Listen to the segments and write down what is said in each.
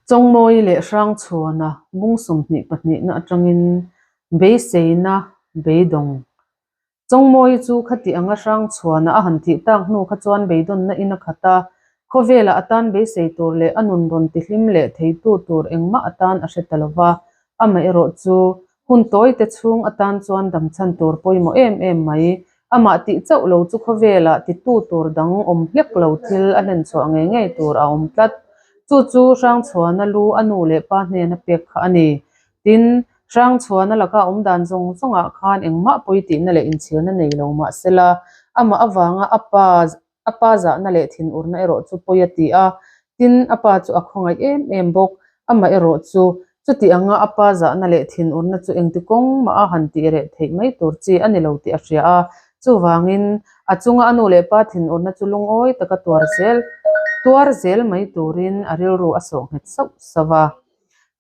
Chawngmawi leh Hrangchhuana bung 22 na atangin beiseina beidawng. Chawngmawi chu khati anga Hrangchhuana a han thih tak hnu kha chuan beidawnna in a khat a, khawvela atan beisei tur leh a nun rawn tihlim leh theitu tur engmah atan a hre ta lova, amaherawh chu Hun tawi te chhung atan chuan damchhan tur pawimawh em em mai. Amah tih chauh lo chu khawvelah titu tur dang awm hlek lo thil a hlenchhuah ngei ngei tur a awm tlat. Chu chu Hrangchhuana lu a nu leh pa hnena pek kha a ni. Tin, Hrangchhuana laka awm dan zawng zawngah khan engmah pawi tihna leh inchhirna nei lo mah sela, amah avanga a pa A pa zahna leh thinurna erawh chu pawi a ti a, tin, a pa chu a khawngaih em em bawk. Amah erawh chu, chuti anga a pa zahna leh thinurna chu engti kawng mah a han tih reh theih mai tur chi a ni lo tih a hria a. Chuvangin, a chunga a nu leh pa thinurna chu lungawi taka tuar zel tuar zel mai turin a rilru a sawh nghet sauh sauh a.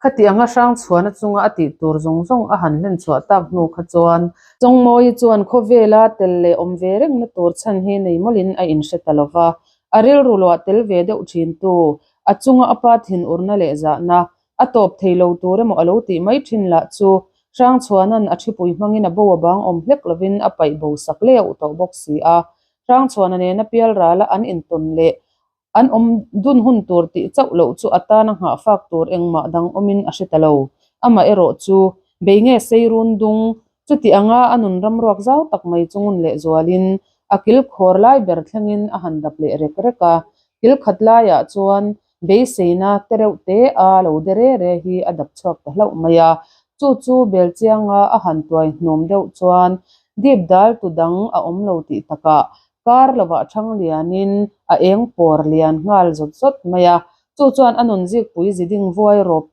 Khati anga Hrangchhuana chunga a tih tur zawng zawng a han hlen chhuah tak hnu kha chuan Chawngmawii chuan khawvela tel leh awm ve rengna tur chhan hi nei mawlhin a inhre ta lo va, a rilru luah tel ve deuh thintu, a chunga a pa thinurna leh zahna, a tawp thei lo tur emaw a lo tih mai thin lah chu Hrangchhuana'n a thipui hmangin a bo a bang awm hlek lovin a paih bo sak leuh tawh bawk si a. Hrangchhuana nena pial rala an intawn leh An awm dun hun tur tih chauh loh chu a tana nghah fak tur engmah dang awmin a hre ta lo. Amah erawh chu bei nge sei run dung, chuti anga a nun ramruak zau tak mai chu ngun leh zualin a kil khawr lai ber thlengin a han dap leh rek rek a. Kil khat laiah chuan beiseina te reuh te a lo de re re hi a dap chhuak ta hlauh mai a. Chu chu bel chianga a han tuai hnawm deuh chuan dip dal tu dang a awm lo tih takah Kar lovah thang lianin a eng pawr lian nghal zawt zawt mai a, chu chuan a nun zikpui ziding vuai rawp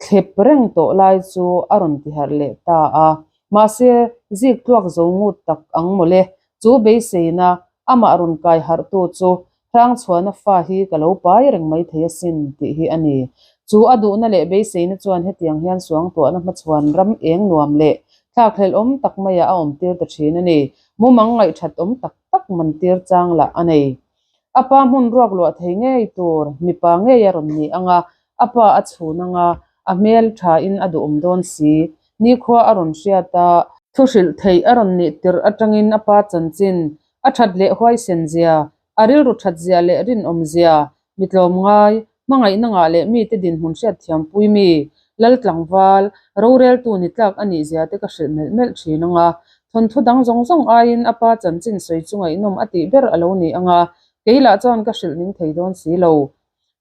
thlep reng tawh lai chu a rawn ti harh leh ta a. Mahse, zik tluak zo ngut tak ang mawle, chu beiseina amah rawn kai harhtu chu Hrangchhuana fa hi ka lo pai reng mai thei asin tih hi a ni. Chu a duhna leh beiseina chuan hetiang hian suangtuahna hmachhuan ram eng nuam leh thlakhlelh awm tak maiah a awmtir ta thin a ni. Mumang ngaihthat awm tak tak man tir chang lah a nei. A pa hmun ruak luah thei ngei tur mipa ngei a rawn ni ang a, a pa a chhun ang a, a hmel thain a duhawm dawn si. Nikhua a rawn hriat a, thu hrilh theih a rawn nih tirh atangin a pa chanchin a that leh huaisen zia, a rilru that zia leh rinawm zia, mi tlawmngai, hmangaihna ngah leh mite dinhmun hriatthiampui mi, lal tlangval, roreltu ni tlak a nih zia te ka hrilh melh melh thin ang a. Thawnthu dang zawng zawng aiin a pa chanchin sawi chu ngaihnawm a tih ber a lo ni ang a, kei lah chuan ka hrilh ning thei dawn si lo.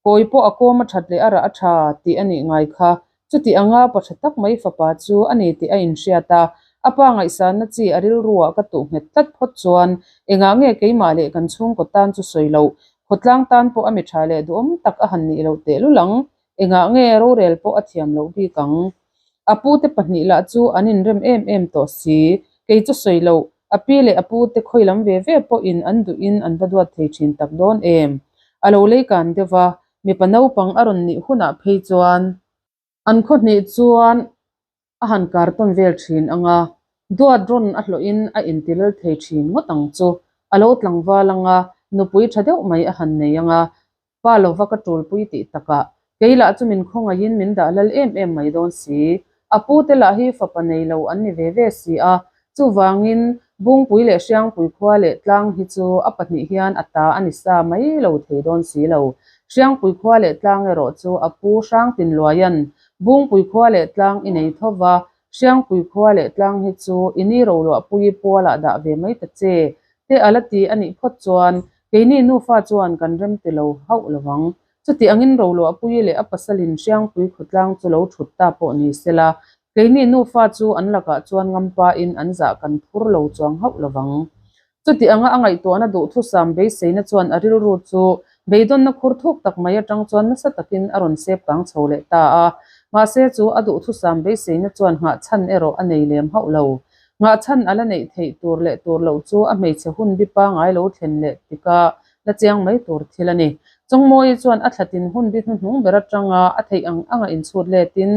Kawi pawh a kawm a that leh a rah a tha tih a nih ngai kha. Chuti anga pa tha tak mai fapa chu a ni tih a inhriat a, a pa ngaihsanna chi a rilruah ka tuh nghet tlat phawt chuan engah nge keimah leh kan chhungkaw tan chu sawi loh, khawtlang tan pawh a mi tha leh duhawm tak a han nih loh tehlul ang, engah nge rorel pawh a thiam loh bik ang. A pute pahnih lah chu an inrem em em tawh si, kei chu sawi loh, a pi leh a pute khawi lam ve ve pawhin an duhin an va duat thei thin tak dawn em? A lo lei kan deuh va, mipa naupang a rawn nih hunah phei chuan an khaw hnih chuan a han kar tawn vel thin ang a, duat rawn a hlawhin a intilal thei thin ngawt ang chu. A lo tlangval ang a, nupui tha deuh mai a han nei ang a, Pa lova ka tulpui tih takah kei lah chu min khawngaihin min dah lal em em mai dawn si. A pute lah hi fapa nei lo an ni ve ve si a, chuvangin Bungpui leh Hriangpui khua leh tlang hi chu a pahnih hian a ta a ni sa mai lo thei dawn si lo. Hriangpui khua leh tlang erawh chu a pu Hrangtinluaia'n Bungpui khua leh tlang i nei tho va, Hriangpui khua leh tlang hi chu i ni roluahpui pualah dah ve mai ta che te a la ti a nih phawt chuan keini nufa chuan kan rem ti lo hauh lo vang. Chuti angin Roluahpuii leh a pasalin Hriangpui khawtlang chu lo thut ta pawh ni sela, keini nufa chu an lakah chuan ngampain an zah kan phur lo chuang hauh lo vang. Chuti anga a ngaihtuahna duhthusam beiseina chuan a rilru chu beidawnna khur thuk tak mai atang chuan nasa takin a rawn sep kang chho leh ta a. Mahse chu a duhthusam beiseina chuan nghahchhan erawh a nei lem hauh lo. Nghahchhan a la neih theih tur leh tur loh chu a hmeichhe hun bi pangai lo thlen leh tika la chiang mai tur thil a ni. Chawngmawii chuan a thlatin hun bi hnuhnung ber atanga a theih ang anga inchhut letin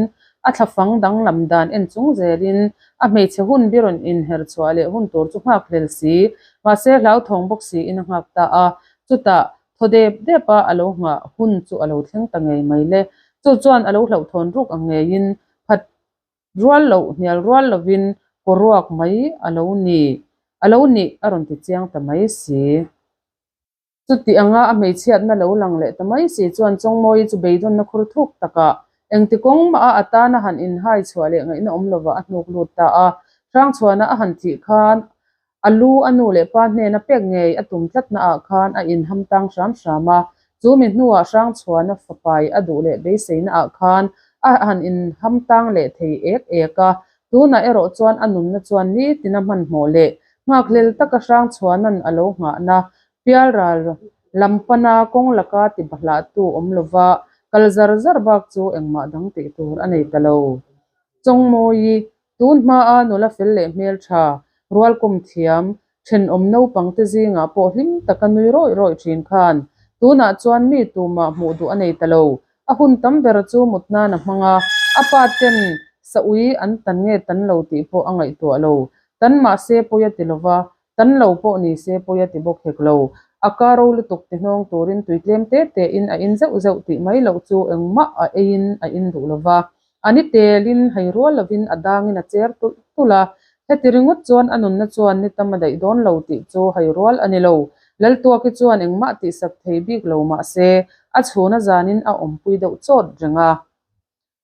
a thlafang danglam dan en chung zelin a hmeichhe hun bi rawn inher chhuah leh hun tur chu nghak hlel si, mahse hlauthawng bawk siin a nghak ta a. Chutah. Thaw dep dep a a lo nghah hun chu a lo thleng ta ngei mai le. Chu chuan a lo hlauhthawn ruk ang ngeiin phat rual loh hnial rual lovin kaw ruak mai a lo ni a lo nih a rawn ti chiang ta mai si. Chuti anga a hmeichhiatna lo lang leh ta mai si chuan Chawngmawii chu beidawnna khur thuk takah engti kawng mah a atana han inhai chhuah leh ngaihna awm lovah a hnuk lut ta a. Hrangchhuana a han thih khan a lu a nu leh pa hnena pek ngei a tum tlatna ah khan a inham tang hram hram a. Chu mi hnuah Hrangchhuana fapai a duh leh beiseina ah khan a han inham tang leh thei ek ek a. Tunah erawh chuan a nunna chuan nitina hmanhmawh leh nghakhlel taka Hrangchhuana'n a lo nghahna Pialral lam pana kawng laka ti bahlahtu awm lova kal zar zar bak chu engmah dang tih tur a nei ta lo. Chawngmawii, tun hmaa nula fel leh hmeltha, rualkawm thiam, thenawm naupangte zingah pawh hlim taka nui rawih rawih thin khan tunah chuan mi tumah hmuh duh a nei ta lo. A hun tam ber chu mut nan a hmang a, a pa ten sa ui an tan nge tan lo tih pawh a ngaihtuah lo. Tan mahse pawi a ti lova, Tan lo pawh ni se pawi a ti bawk hek lo. A ka ro lutuk ti hnawng turin tui tlem te te in a in zeuh zeuh tih mai loh chu engmah a eiin a in duh lo va. A ni telin hei rual lovin a dangin a cher tulh tulh a. Heti ringawt chuan a nunna chuan ni tam a daih dawn lo tih chu hei rual a ni lo. Laltuaki chuan engmah tihsak thei bik lo mah se a chhuna zanin a awmpui deuh chawt reng a.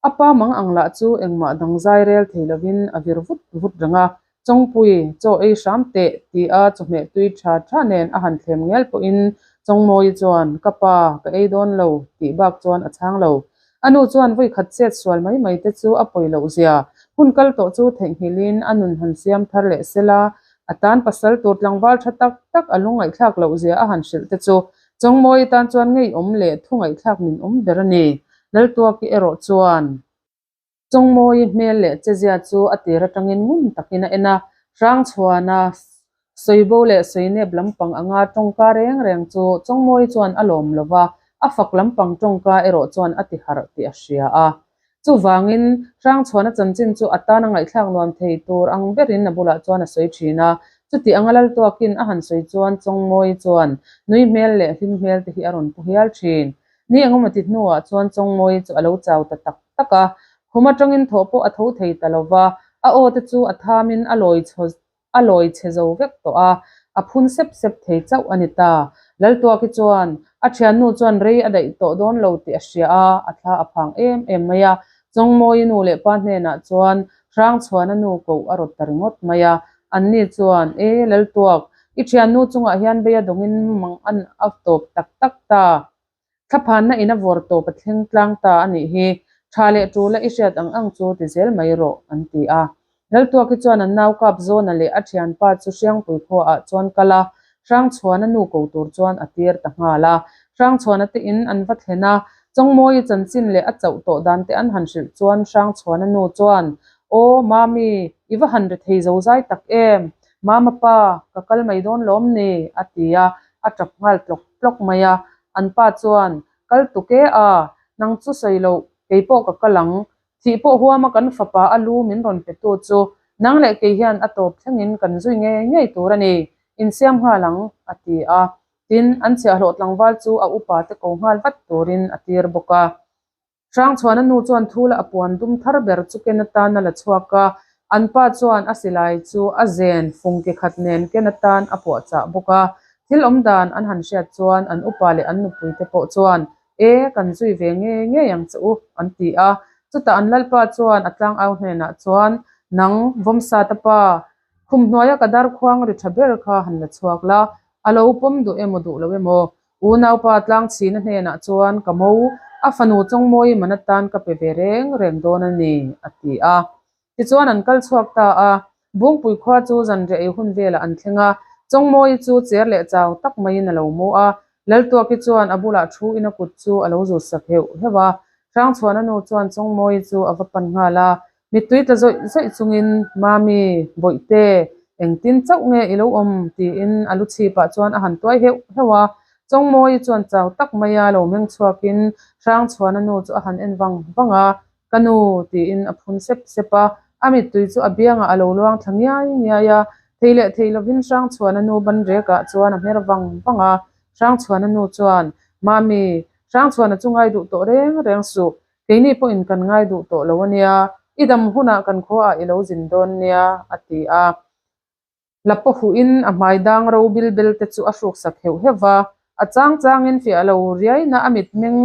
A pa mang ang lah chu engmah dang zai rel thei lovin a vir vut vut reng a, Chawngpui, chaw ei hram teh, ti a chawhmeh tui tha tha nen a han thlem ngial pawhin Chawngmawii chuan, Ka pa, ka ei dawn lo, tih bak chuan a chhang lo. A nu chuan vawi khat chet sual mai mai te chu a pawi loh zia, hun kal tawh chu theihnghilhin a nun han siam thar leh sela, a tan pasal tur tlangval tha tak tak a lungngaihthlak loh zia a han hrilh te chu Chawngmawii tan chuan ngeiawm leh thu ngaihthlak min awm ber a ni. Laltuaki erawh chuan Chawngmawii hmel leh chezia chu a tir atangin ngun takin a en a, Hrangchhuana sawibo leh sawinep lampang anga tawngka reng reng chu Chawngmawii chuan a lawm lo va, a fak lampang tawngka erawh chuan a ti harh tih a hria a. Chuvangin, Hrangchhuana chanchin chu a tana ngaihthlak nuam thei tur ang berin a bulah chuan a sawi thin a. Chuti anga Laltuakin a han sawi chuan Chawngmawii chuan nui hmel leh hlim hmel te hi a rawn pu hial thin. Ni engemaw ti hnuah chuan Chawngmawii chu a lo chau ta tak tak a, khum atangin thawh pawh a tho thei ta lo va, a aw te chu a thamin a lawi chho a lawi chhe zo vek tawh a, a phun sep sep thei chauh a ni ta. Laltuaki chuan a thiannu chuan rei a daih tawh dawn lo tih a hria a, a thla a phang em em mai a. Chawngmawii nu leh pa hnenah chuan Hrangchhuana nu koh a rawt ta ringawt mai a, anni chuan, E Laltuak, i thiannu chungah hian bei a dawngin mang an a tawp tak tak ta. Thlaphanna in a vawr tawp a thleng tlang ta a nih hi, tha leh tul a i hriat ang ang chu ti zel mai rawh, an ti a. Laltuaki chuan an nau kap Zawna leh a thianpa chu Hriangpui khuaah chuan kal a, Hrangchhuana nu ko tur chuan a tir ta nghal a. Hrangchhuana te in an va thlen a, Chawngmawii chanchin leh a chauh tawh dan te an han hrilh chuan Hrangchhuana nu chuan, Aw, Mami, i va han ri thei zo zai tak em? Mama pa, ka kal mai dawn lawm ni? a ti a, a tap nghal tlawk tlawk mai a. An pa chuan, Kal tuk e a, nang chu sawi loh, kei pawh ka kal ang. Thih pawh huama kan fapa a lu min rawn petu chu nang leh kei hian a tawp thlengin kan zui ngei ngei tur a ni, insiam nghal ang, a ti a. Tin, an chhiahhlawh tlangval chu a upa te ko nghal vat turin a tir bawk a. Hrangchhuana nu chuan thula a puan dum thar ber chu ken atan a la chhuak a, an pa chuan a silai chu a zen fung ke khat nen ken atan a puahchah bawk a. Thil awm dan an han hriat chuan an upa leh an nupui te pawh chuan, E, kan zui ve ngei ngei ang che u, an ti a. Chutah an lalpa chuan a tlangau hnenah chuan, Nang, Vawmsata pa, khum hnuaia ka darkhuang ri tha ber kha han la chhuak la, a lo pawm duh emaw duh lo emaw, Unaupa Tlangchhina hnenah chuan ka mo, a fanu Chawngmawii man atan ka pe ve reng reng dawn a ni, a ti a. Tichuan an kal chhuak ta a, Bungpui khua chu zanriah ei hun velah an thleng a, Chawngmawii chu cher leh chau tak maiin a lo mu a, Laltuaki chuan a bulah thu in a kut chu a lo zut sak heuh heuh a. Hrangchhuana nu chuan Chawngmawii chu a va pan nghal a, Mittui tla zawih zawih chungin, Mami, Bawihte, engtin chauh nge i lo awm? tiin a lu chhipah chuan a han tuai heuh heuh a. Chawngmawii chuan chau tak maia lo meng chhuakin Hrangchhuana nu chu a han en vang vang a, Ka nu, tiin a phun sep sep a. A mittui chu a biangah a lo luang thla ngiai ngiai a. Thei leh thei lovin Hrangchhuana nu ban rekah chuan a hmer vang vang a. Hrangchhuana nu chuan, Mami, Hrangchhuana chu ngai duh tawh reng reng suh, keini pawhin kan ngai duh tawh lo a nia, i dam hunah kan khuaah i lo zin dawn nia, a ti a. La pawhuhin a hmai dang ro bil bel te chu a hruksak heuh heuh va, a chang changin fiah lo riaina a mitmeng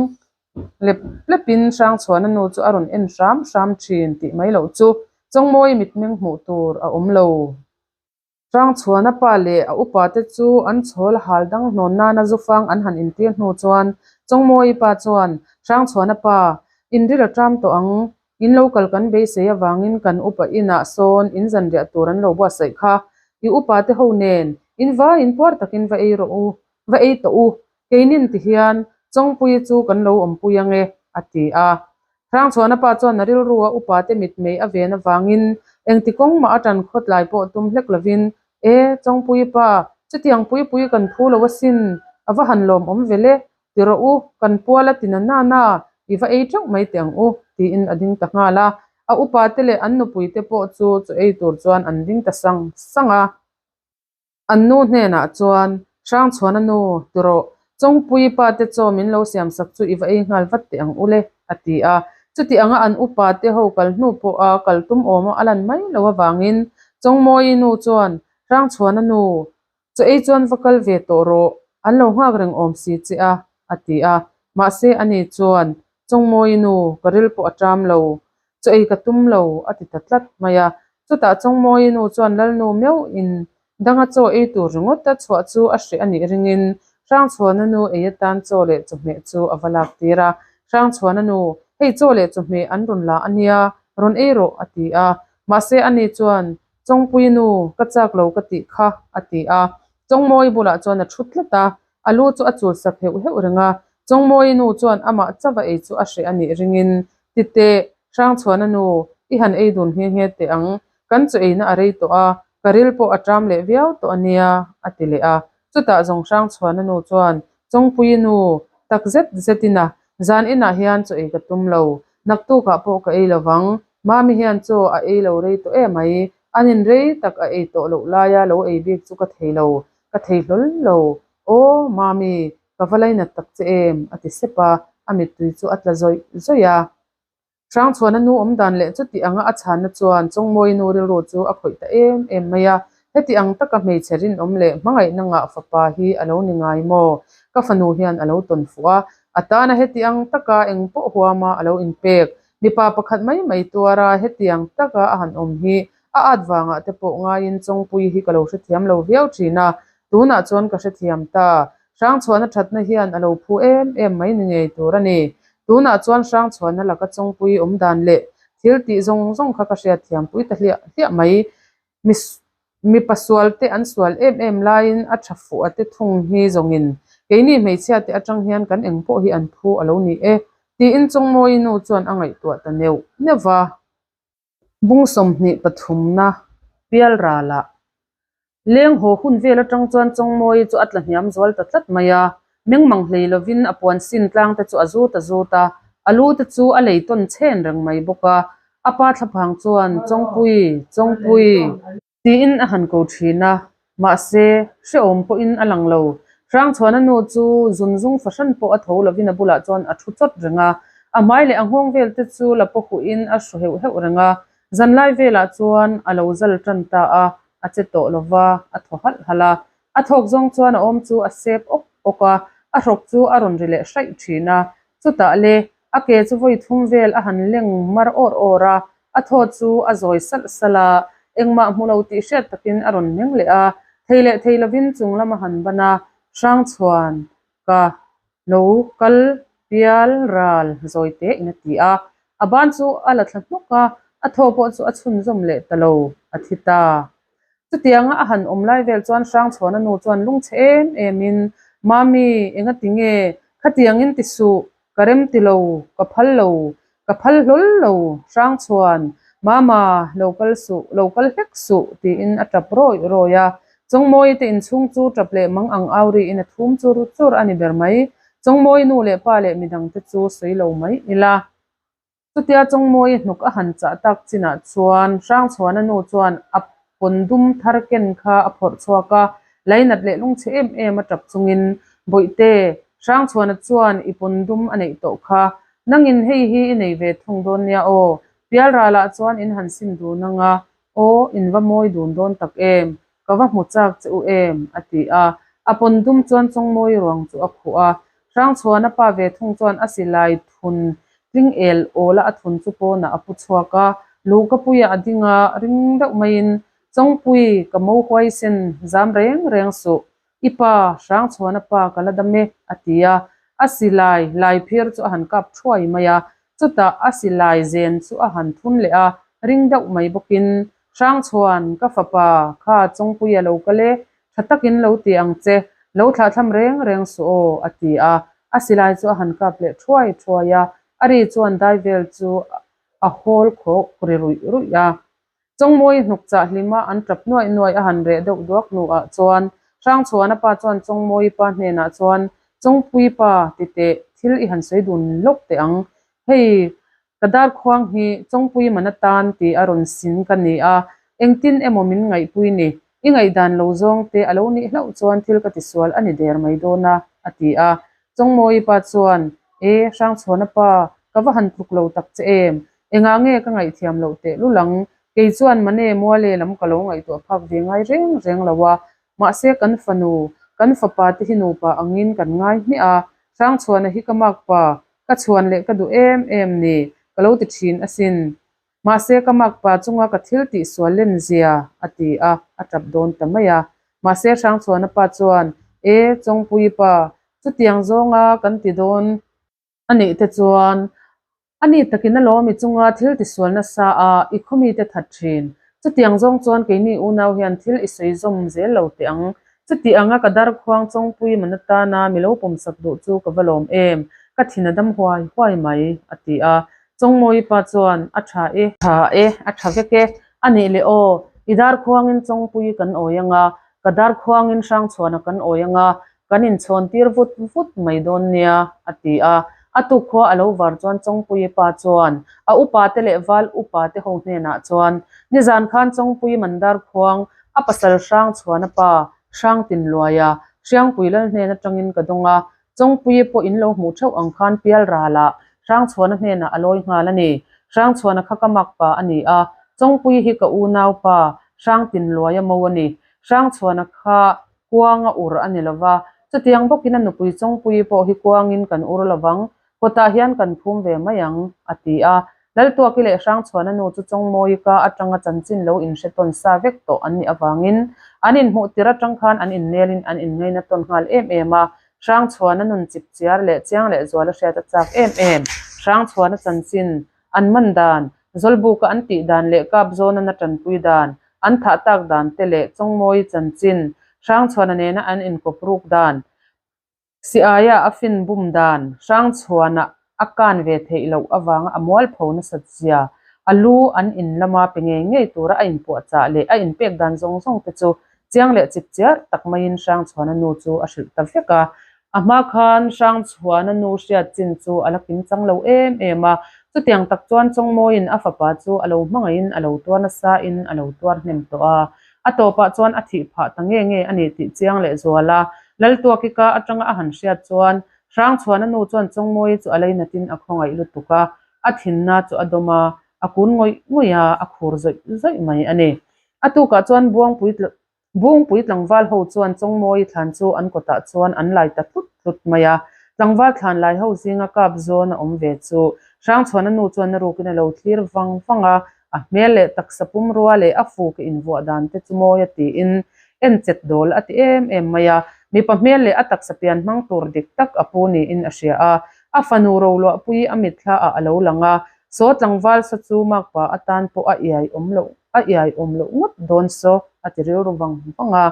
lep lepin Hrangchhuana nu chu a rawn en hram hram thin tih mai loh chu Chawngmawii mitmeng hmuh tur a awm lo. Hrangchhuana pa leh a upa te chu an chhawl hal dang hnawn nana zufang an han intir hnu chuan Chawngmawii pa chuan, Hrangchhuana pa, inril a ṭam tawh ang, In lo kal kan beisei avangin kan upa inah sawn in zanriah tur an lo buatsaih kha. I upa te ho nen in vaiin puar takin va ei rawh u, va ei tawh u, keinin ti hian Chawngpuii chu kan lo awmpui ange, a ti a. Hrangchhuana pa chuan a rilrua upa te mitmei a ven avangin engti kawng mah a tan khawtlai pawh tum hlek lovin, E, Chawngpuii pa, chutiang puipui kan phu lo asin, a va han lawmawm ve le, Ti rawh u, kan pual a ti na na na, i va ei teuh mai teh ang u, tiin a ding ta nghal a. A upa te leh an nupui te pawh chu chaw ei tur chuan an ding ta sang sang a. An nu hnenah chuan, Hrangchhuana nu, ti rawh, Chawngpuii pa te chaw min lo siam sak chu i va ei nghal vat teh ang u le, a ti a. Chuti anga an upa te ho kal hnu pawha kal tum awma a lan mai loh avangin Chawngmawii nu chuan, Hrangchhuana nu, Chaw ei chuan va kal ve tawh rawh, an lo nghak reng awm si che a, a ti a. Mahse ani chuan, Chawngmawii nu, ka ril pawh a ṭam lo, chaw ei ka tum lo, a ti ta tlat mai a. Chutah Chawngmawii nu chuan Lalnu meuh in danga chaw ei tur ringawt a chhuah chu a hreh a nih ringin Hrangchhuana nu ei atan chaw leh chawhmeh chu a va lak tir a. Hrangchhuana nu, hei chaw leh chawhmeh an rawn la a nia, rawn ei rawh, a ti a. Mahse ani chuan, Chawngpui nu, ka chak lo ka tih kha, a ti a. Chawngmawii bulah chuan a thu tlat a, a lu chu a chul sak heuh heuh reng a. Chawngmawii nu chuan amah chauh a ei chu a hreh a nih ringin, Ti teh, Hrangchhuana nu, i han ei dun nghe nghe teh ang, kan chaw eina a rei tawh a, ka ril pawh a ṭam leh viau tawh a nia, a ti leh a. Chutah zawng Hrangchhuana nu chuan, Chawngpuii nu, tak zet zetin a, zan inah hian chaw ei ka tum lo, naktukah pawh ka ei lovang, Mami hian chaw a ei lo rei tawh em mai, an in rei tak a ei tawh loh laia lo ei bik chu ka thei lo, ka thei hlawl lo. Aw, Mami, ka va lainat tak che em? a ti sep a, a mittui chu a tla zawih zawih a. Hrangchhuana nu awm dan leh chuti anga a chhanna chuan Chawngmawii nu rilru chu a khawih ta em em mai a, heti ang taka hmeichhe rinawm leh hmangaihna ngah fapa hi a lo ni ngai maw? Ka fanu hian a lo tawn fuh a, a tana heti ang taka eng pawh huama a lo inpek Mipa pakhat mai mai tuara hetiang taka a han awm hi a at vangah te pawh ngaiin Chawngpuii hi ka lo hrethiam lo viau thin a, tunah chuan ka hrethiam ta. Hrangchhuana thatna hian a lo phu em em mai ni ngei tur a ni. Tunah chuan Hrangchhuana laka Chawngpuii awm dan leh thil tih zawng zawng kha ka hriatthiam pui ta hliah hliah mai. Mipa sual te an sual em em laiin a tha fuh a te thung hi zawngin keini hmeichhia te atang hian kan eng pawh hi an phu a lo ni e tiin Chawngmawii nu chuan a ngaihtuah ta neuh neuh va. Bung 23 na pial ralah leng haw hun vel atang chuan Chawngmawii chu a tla hniam zual ta tlat mai a, mengmang hlei lovin a puan sin tlang te chu a zut a zut a, a lu te chu a lei tawn chhen reng mai bawk a. A pa thlaphang chuan, Chawngpui, Chawngpui! Tiin a han ko thin a, mahse, hrehawm pawhin a lang lo. Hrangchhuana nu chu zun zung fahran pawh a tho lovin a bulah chuan a thu chawt reng a, a hmai leh a nghawng vel te chu la paw huhin a hru heuh heuh reng a. Zanlai velah chuan a lo zal tan ta a, a che tawh lova, a thaw halh halh a. A thawk zawng chuan a awm chu a sep awk awk a, a hrawk chu a rawn ri leh hraih thin a. Chutah le, A ke chu vawi thum vel a han leng mar awr awr a, a thaw chu a zawi salh salh a, engmah hmu lo tih hriat takin a rawn meng leh a, thei leh thei lovin chung lam a han ban a, Hrangchhuan ka lo kal pial ral zawi teh in a ti a, a ban chu a la thla hnawk a, a thaw pawh chu a chhunzawm leh ta lo, a thi ta. Chutianga a han awm lai vel chuan Hrangchhuana nu chuan lungchhe em em in, Mami, engati nge khatiangin ti suh, Ka rem ti lo, ka phal lo, ka phal hlawl lo, Hrangchhuan, Mama, lo kal suh, lo kal hlek suh, tiin a tap rawih rawih a. Chawngmawii te inchhung chu tap leh mang ang au riin a thum chur chur a ni ber mai. Chawngmawii nu leh pa leh midang te chu sawi lo mai ila. Chutia Chawngmawii hnuk a han chah tak chinah chuan Hrangchhuana nu chuan a pawn dum thar ken kha a phawrh chhuak a, lainat leh lungchhe em em a tap chungin, Bawihte, Hrangchhuana chuan i pawn dum a neih tawh kha. Nangin hei hi i nei ve thung dawn nia aw. Pialralah chuan in han sim dun ang a, aw, in va mawi dun dawn tak em? Ka va hmu chak che u em? a ti a. A pawn dum chuan Chawngmawi ruang chu a khuh a. Hrangchhuana pa ve thung chuan a silai thun tling el awl a a thun chu pawnah a pu chhuak a. Luhkapuiah a ding a, ring deuh maiin, Chawngpui, ka mo huaisen zam reng reng suh. I pa, Hrangchhuana pa ka la dam e, a ti a. A silai lai phir chu a han kap thuai mai a. Chutah a silai zen chu a han thun leh a, ring deuh mai bawkin, Hrangchhuan, ka fapa, kha Chawngpui a lo kal e, tha takin lo ti ang che, lo thlahthlam reng reng suh aw, a ti a. A silai chu a han kap leh thuai thuai a, a ri chuan dai vel chu a hawl khawk ri ruih ruih a. Chawngmawi hnuk chah hlima an tap nuaih nuaih a han reh deuh duak hnuah chuan Hrangchhuana pa chuan Chawngmawi pa hnenah chuan Chawngpui pa ti teh thil i han sawi dun lawk teh ang. Hei ka darkhuang hi Chawngpui man atan tih a rawn sin ka ni a, engtin emaw min ngaihpui ni. I ngaihdan lo zawng te a lo nih hlauh chuan thil ka tisual a ni der mai dawn a, a ti a. Chawngmawi pa chuan, E, Hrangchhuana pa, ka va han tluk lo tak che em? Engah nge ka ngaihthiam loh teh lul ang? Kei chuan Mane Muale lam ka lo ngaihtuah phak ve ngai reng reng lo a. Mahse kan fanu, kan fapa te hi nupa angin kan ngai hmiah a. Hrangchhuana hi ka mak pa, ka chhuan leh ka duh em em ni, ka lo ti thin asin. Mahse ka mak pa chunga ka thil tih sual len zia, a ti a, a tap dawn ta mai a. Mahse Hrangchhuana pa chuan, E, Chawngpuii pa, chutiang zawnga kan ti dawn A nih te chuan, A ni takin a lawm i chunga thil tisual nasa a, i khawmite that thin. Chutiang zawng chuan keini unau hian thil i sawi zawm zel lo teh ang. Chuti anga ka darkhuang chawngpui man atana mi lo pawmsak duh chu ka va lawm em, ka thin a dam huai huai mai, a ti a. Chawngmawi pa chuan, A tha e. Tha e, a tha vek e. A nih leh aw, i darkhuangin chawngpui kan awi anga, ka darkhuangin Hrangchhuana kan awi anga, Kan inchhawn tir vut vut mai dawn nia, a ti a. A tukkhua a lo var chuan Chawngpuii pa chuan a upa te leh val upa te ho hnenah chuan, Nizan khan Chawngpuii Mandar khuang a pasal hrang chhuan a pa, Hrang Tinluaia, Hriangpui lal hnen atangin ka dawng a, Chawngpuii pawh in lo hmuh theuh ang khan pial ralah Hrangchhuana hnenah a lawi nghal a ni. Hrangchhuana kha ka mak pa a ni a, Chawngpuii hi ka unau pa, Hrang Tinluaia mo a ni. Hrangchhuana kha Kuanga ur a ni lova, chutiang bawkin a nupui Chawngpuii pawh hi kuangin kan ur lovang, kawtah hian kan phum ve mai ang, a ti a. Laltuaki leh Hrangchhuana nu chu Chawngmawii ka atanga chanchin lo inhre tawn sa vek tawh an nih avangin an inhmuh tir atang khan an innelin an inngaina tawn nghal em em a, Hrangchhuana nun chip chiar leh chiang leh zual a hriat a chak em em. Hrangchhuana chanchin An man dan, Zawlbuka an tih dan leh kap zawna na tanpui dan, an thah tak dan te leh Chawngmawi chanchin, Hrangchhuana nena an inkawp ruk dan, Siaia a fin bum dan, Hrangchhuana a kan ve theih loh avanga a mualpho nasat zia, a lu an in lama pe ngei ngei tura a inpuahchah leh a inpek dan zawng zawng te chu chiang leh chip chiar tak maiin Hrangchhuana nu chu a hrilh ta vek a. A hma khan Hrangchhuana nu hriat chin chu a la kim chang lo em em a, chutiang tak chuan Chawngmawiin a fapa chu a lo hmangaihin a lo tuar nasain a lo tuar hnem tawh a. A tawpah chuan a thih phah ta nge nge a ni tih chiang leh zual a. Laltuakika atanga a han hriat chuan Hrangchhuana nu chuan Chawngmawii chu a lainatin a khawngaih lutuk a, a thinna chu a dawm a, a kun ngawih ngawih a, a khur zawih zawih mai a ni. A tukah chuan Buangpui Bungpui tlangval ho chuan Chawngmawi thlan chu an kawtah chuan an lai ta tlut tlut mai a. Tlangval thlan lai ho zinga kap zawn a awm ve chu Hrangchhuana nu chuan a rukin a lo thlir vang vang a, a hmel leh taksa pumrua leh a fuke invuah dan te chu mawi a tiin en chet dawl a ti em em mai a. Mipa hmel leh a taksa pian hmang tur dik tak a pu niin a hria a. A fanu roluahpui a mitthla ah a lo lang a, saw tlangval sa chu makpa atan pawh a iai awm loh a iai awm loh ngawt dawn saw a ti rilru vang vang a.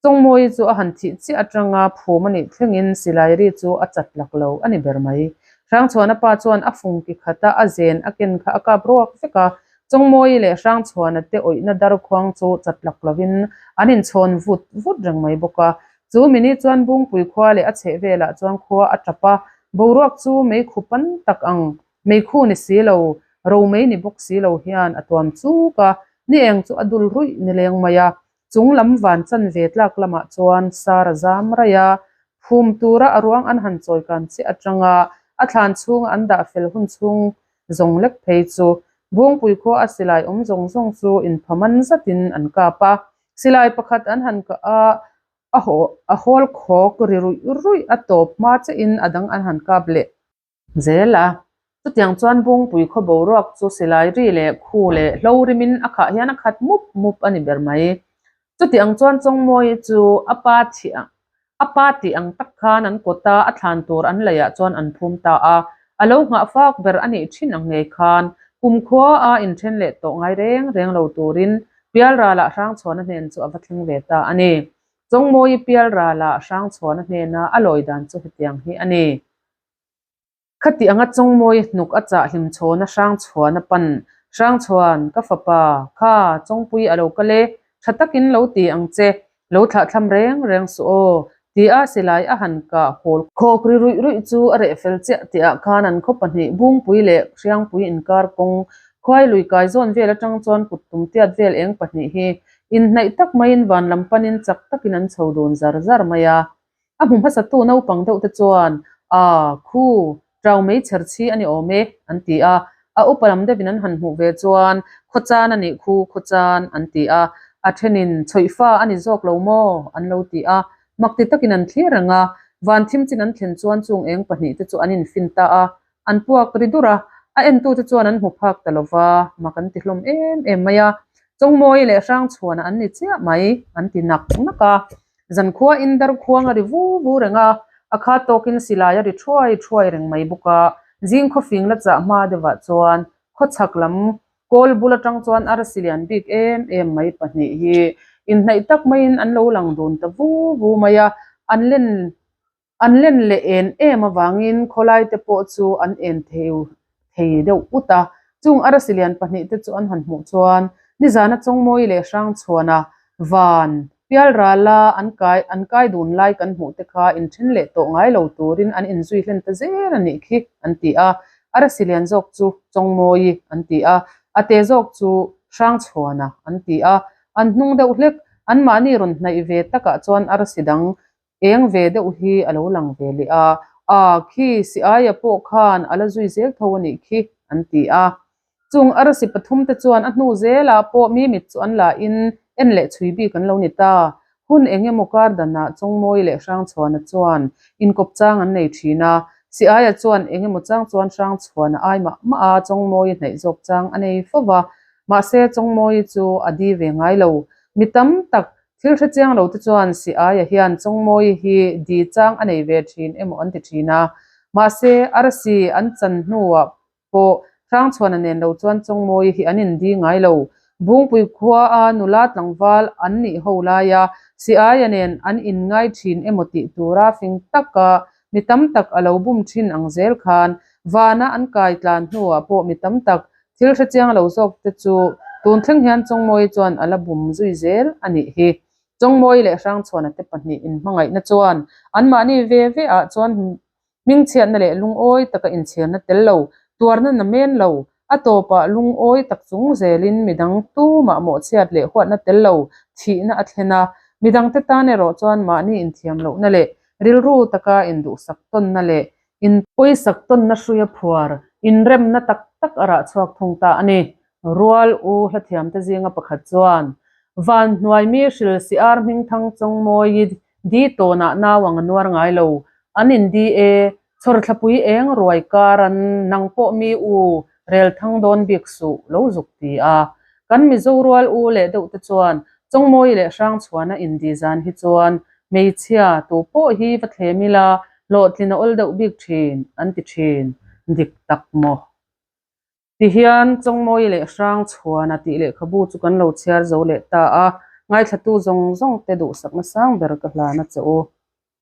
Chawngmawi chu a han thih chiah atanga phum a nih thlengin silai ri chu a chat lak lo a ni ber mai. Hrangchhuana pa chuan a fung ki khata a zen a ken kha a kap ruak vek a, Chawngmawi leh Hrangchhuana te awihna darkhuang chu chat lak lovin an inchhawn vut vut reng mai bawk a. Chu mini chuan Bungpui khua leh a chheh velah chuan khua a tap a, boruak chu meikhu pan tak ang Meikhu ni si lo, romei ni bawk si lo hian a tuam chuk a, ni eng chu a dul ruih ni leng mai a. Chung lam van chan ve tlak lamah chuan sar a zam raih a. Phum tura a ruang an han chawi kan chiah atanga a thlan chhunga an dah fel hun chhung zawng lek phei chu Bungpui khua a silai awm zawng zawng chu inphaman zatin an kap a. Silai pakhat an han kah a, a haw a hawl khawk ri ruih ruih a tawp hma chiahin a dang an han kap leh zel a. Chutiang chuan Bungpui khaw boruak chu silai ri leh khu leh hlo rimin a khah hian a khat mup mup a ni ber mai. Chutiang chuan Chawngmawii chu a pa thih ang a pa tih ang tak khan an kawt a, a thlan tur an leiah chuan an phum ta a. A lo nghah fak ber a nih thin ang ngei khan kumkhua a inthen leh tawh ngai reng reng lo turin Pialralah Hrangchhuana hnen chu a va thleng ve ta a ni. Chawngmawii Pialralah Hrangchhuana hnena a lawi dan chu hetiang hi a ni. Khati anga Chawngmawi hnuk a chah hlim chhawn a Hrangchhuan a pan. Hrangchhuan, ka fapa, kha, Chawngpui a lo kal e, tha takin lo ti ang che, lo thlahthlam reng reng suh aw, tia silai a han kah hawl. Khawk ri ruih ruih chu a reh fel chiah tihah khan an khaw pahnih Bungpui leh Hriangpui inkar kawng khuai lui kai zawn vel atang chuan kut tum tiat vel eng pahnih hi inhnaih tak maiin van lam panin chak takin an chho dun zar zar mai a. A hmu hmasatu naupang deuh te chuan, Aa, khu, ṭau mei chher chhi a ni awm e, an ti a. A upa lam deuhin an han hmuh ve chuan, Khawchan a nih khu, khawchan, an ti a. A ṭhenin, Chhawihfa a ni zawk lo maw? an lo ti a. Makti takin an thlir reng a. Van thim chin an thlen chuan chung eng pahnih te chu an infin ta a. An puak ri dur a, a entute chuan an hmu phak ta lo va, mak an ti hlawm em em mai a. Chawngmawi leh Hrangchhuana an ni chiah mai, an ti nak nak a. Zankhua in darkhuang a ri vu vu reng a, a kha tawkin silai a ri thuai thuai reng mai bawk a. Zing khawfing la chah hma deuhah chuan khawchhak lam kawl bul atang chuan arsi lian bik em em mai pahnih hi inhnaih tak maiin an lo lang dun ta vu vu mai a, an len An len leh en em avangin khawlai te pawh chu an en thei thei deuh ut a. Chung arsi lian pahnih te chu an han hmuh chuan nizana Chawngmawi leh Hrangchhuana van pialrala an kai an kai dun lai kan hmuh te kha inthen leh tawh ngai lo turin an inzui hlen ta zel a nih khi an ti a. Arsi lian zawk chu Chawngmawi an ti a, a te zawk chu Hrangchhuana an ti a. An hnung deuh hlek anmahni rawn hnaih ve takah chuan arsi dang Eng ve deuh hi a lo lang ve leh a, A, khi si aia pawh khan a la zui zel tho a nih khi, an ti a. Chung arsi pathum te chuan a hnu zelah pawh mi mit chu an la in en leh chhui bik an lo ni ta. Hun eng emaw kar danah Chawngmawi leh Hrangchhuana chuan inkawp chang an nei thin a, si aia chuan eng emaw chang chuan Hrangchhuana ai mah mah a Chawngmawi hnaih zawk chang a nei fo va, mahse Chawngmawi chu a di ve ngai lo. Mi tam tak Thil hre chiang lo te chuan si aia hian Chawngmawi hi di chang a nei ve thin emaw an ti thin a. Mahse, arsi an chan hnuah pawh Hrangchhuana nen lo chuan Chawngmawi hi an indi ngai lo. Bungpui khua a nula tlangval an nih ho laia si aia nen an inngai thin emaw tih tura fing taka mi tam tak a lo bum thin ang zel khan vana an kai tlan hnuah pawh mi tam tak Thil hre chiang lo zawk te chu tun thleng hian Chawngmawi chuan a la bum zui zel a nih hi. Chawngmawi leh Hrangchhuana te pahnih inhmangaihna chuan anmahni ve ve ah chuan hmingchhiatna leh lungawi taka inchhirna tel lo, tuarna na men lo, a tawpah lungawi tak chung zelin midang tumah mawhchhiat leh huatna tel lo thihna a thlen a, midangte tan erawh chuan mahni inthiam lohna leh rilru taka induhsak tawnna leh In pawisak tawnna hruia phuar inremna tak tak a rah chhuak thung ta a ni. Rual u hlathiamte zinga pakhat chuan, Van hnuai mi hril si ar hmingthang Chawngmawi di tawnah nau ang a nuar ngai lo. An in di e, chhawrthlapui eng ruai kar an nang pawh mi u rel thang dawn bik suh lo zuk ti a. Kan Mizo rual u leh deuhte chuan Chawngmawi leh Hrangchhuana in di zan hi chuan Hmeichhia, tu pawh hi va thlem ila, hlawhtlin a awl deuh bik thin, an ti thin. Dik tak maw? Tihian Chawngmawi leh Hrangchhuana tih lehkhabu chu kan lo chhiar zo leh ta a, ngaithlatu zawng zawng te duhsakna sang ber ka hlan a che u.